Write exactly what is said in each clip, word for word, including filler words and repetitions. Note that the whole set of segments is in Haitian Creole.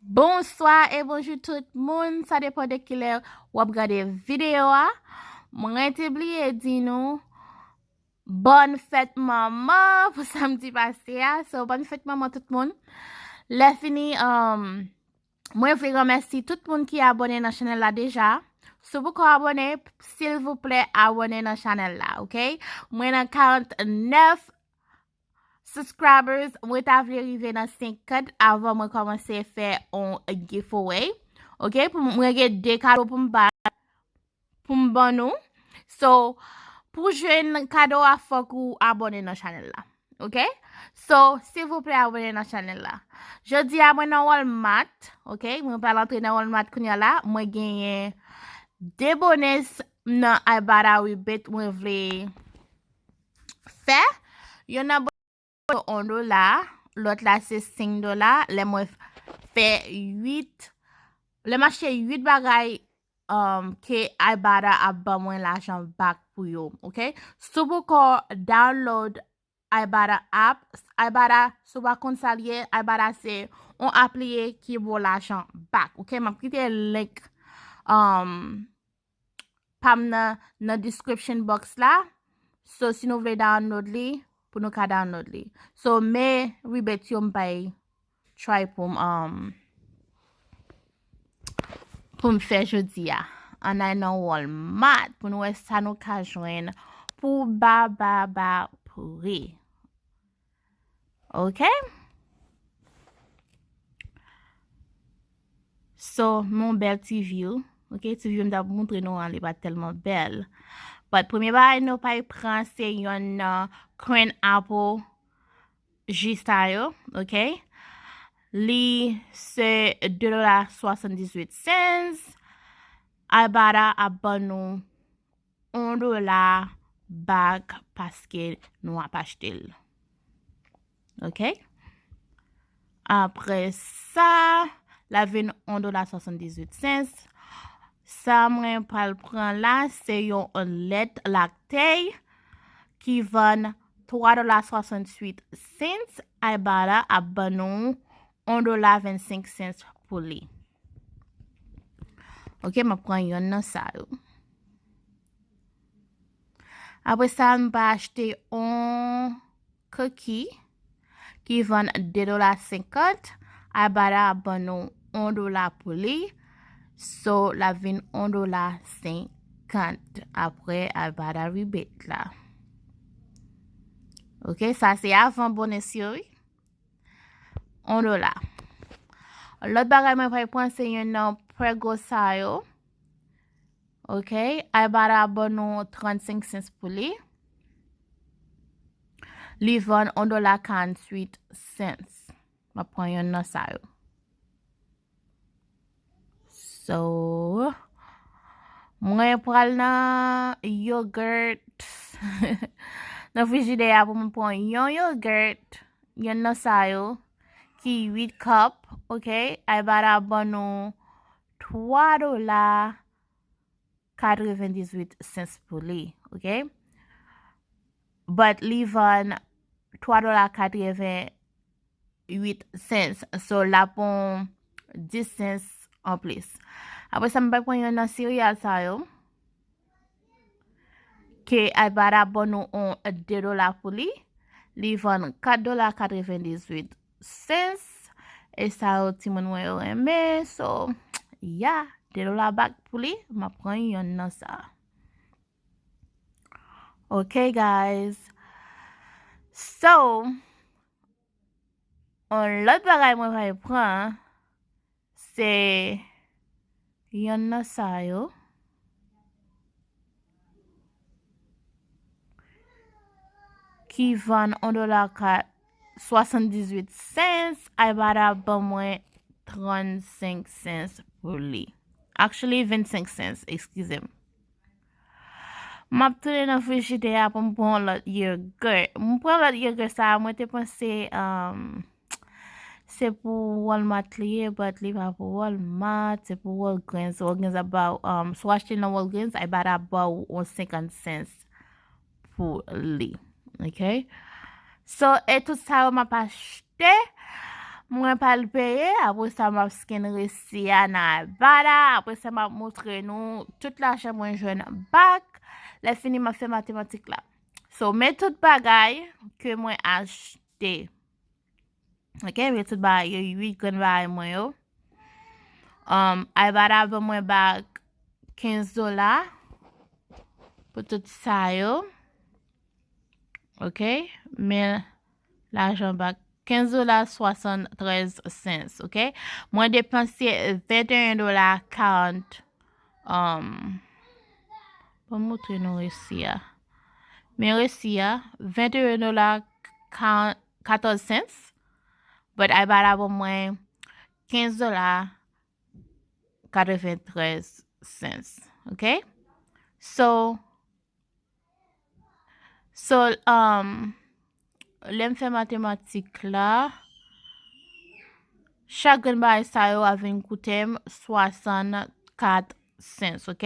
Bonswa e bonjou tout moun, sa depann de kilè w ap gade videyo a. Mwen te bliye di nou bòn fèt manman pou samdi pase a. So, bòn fèt manman tout moun. Lè fini, um, mwen vle remèsye tout moun ki abòne nan chanèl la deja. Si w poko abòne, silvouplè abòne nan chanèl la, oke? Mwen nan karannèf subscribers, mwen ta vle rive nan senkant avan mwen kòmanse fè on giveaway. Oke, pou mwen gen de kado pou m ba, pou m ban nou. So, pou jwenn kado a, fòk ou abòne nan chanèl la. Oke? So, silvouplè abòne nan chanèl la. Jodi a, mwen nan Walmart. Oke? Mwen pral antre nan Walmart kounye a la. Mwen genyen de bonus nan Ibotta Rebate mwen vle fè. Youn nan bonus yo on dola, lòt la se senk dola. Lè mwen fè uit, lè m achte uit bagay, um, ke Ibotta ap ban mwen lajan back pou yo, oke? Si w poko download Ibotta app, Ibotta, si w pa konn sa l ye, Ibotta se on app li ye ki ba w lajan back, oke? M ap kite link, um, pa m nan, nan description box la. So, si nou vle download li, pou nou ka download li. So, men rebate yo m bay try pou m, um, pou m fè jodi a. Ann al nan Walmart pou nou wè sa nou ka jwenn pou ba, ba, ba pri. Oke? So, men on bèl ti view. Oke, ti view m t ap montre nou an, li pa tèlman bèl. But premye bagay nou pral pran se yon, uh, Crane Apple ji sa yo, oke? Li se de dola swasanndizuit cents. Ibotta ap ban nou on dola back paske nou ap achte l. Oke? Apre sa, l ap vin on dola swasanndizuit cents. Sa mwen pral pran la, se yon lèt lakte ki vann twa dola swasanntuit cents. Ibotta ap ban nou on dola vennsenk cents pou li. Oke, m ap pran yonn nan sa yo. Apre sa, m pa achte on kuki ki vann de dola senkant. Ibotta ap ban nou on dola pou li. So, l ap vin on dola senkant apre Ibotta rebate la. Oke, sa se avan bonus yo, wi. On dola. Lòt bagay mwen pral pran se yonn nan Prego sa yo. Oke, Ibotta ap ban nou trannsenk cents pou li. Li vann on dola karanntuit cents. M ap pran yonn nan sa yo. So, mwen pral nan yogurt. Nan frijidè a pou mwen pran yon yogurt, yonn nan sa yo, ki uit cup, oke? Ibotta ap ban nou twa dola katrevendizuit cents pou li, oke? But li vann twa dola katreven uit cents. So, l ap pran dis cents anplis. Apre sa, m pral pran yonn nan sereyal sa yo. Ke Ibotta ap ban nou on de dola pou li. Li vann kat dola katrevendizuit cents. E sa yo, timoun mwen yo renmen. So, yeah, de dola back pou li. M ap pran yonn nan sa. Ok, guys. So, on lòt bagay mwen pral pran, se yonn nan sa yo ki vann on dola ka swasanndizuit cents, Ibotta ban mwen trannsenk cents pou li. Actually, vennsenk cents, eskize m. M ap tounen nan frijidè a pou m pran yon lòt yogurt. M pran lòt yogurt sa a, mwen te panse, um, se pou Walmart li ye, but li pa pou Walmart, se pou Walgreens. Walgreens ap ba w, um, si w achte nan Walgreens, Ibotta ap ba w yon senkant cents pou li. Ok? So, e tout sa yo m ap achte. Mwen pral peye, apre sa m ap scan resi a nan Ibotta, apre sa m ap montre nou tout lajan mwen jwenn back. Lè fini m ap fè matematik la. So, men tout bagay ke mwen achte. Ok, men tout bagay yo, uit grenn bagay mwen yo. Um, Ibotta ban mwen back kenz dola pou tout sa yo. Ok, men lajan back kenz dola swasanntrèz sens, ok? Mwen depanse venteyen dola karant, um, bon, m montre nou resi a. Men resi a, venteyen dola karant, katòz sens, but Ibotta ban mwen kenz dola katreventrèz sens, ok? So, so, um, lè m fè matematik la, chak grenn bagay sa yo a vin koute m swasannkat sens, ok?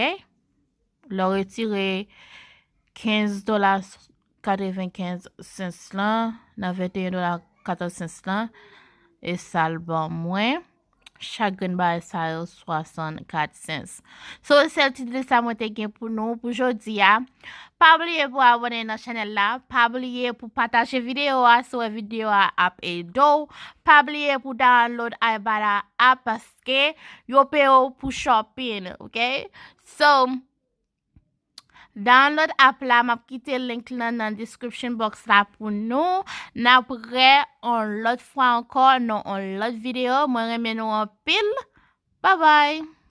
Lè w retire kenz dola katrevenkenz sens lan nan venteyen dola katòz sens lan, e sa l ban mwen, chak grenn bagay sa yo swasannkat sens. So, sèl ti de sa mwen te gen pou nou pou jodi a. Pa bliye pou abòne nan chanèl la. Pa bliye pou pataje videyo a si w wè videyo a ap ede w. Pa bliye pou download Ibotta app paske yo peye w pou shopping, ok? So, download app la, m ap kite link lan nan description box la pou nou. N ap wè on lòt fwa ankò nan on lòt videyo. Mwen renmen nou anpil. Bye bye!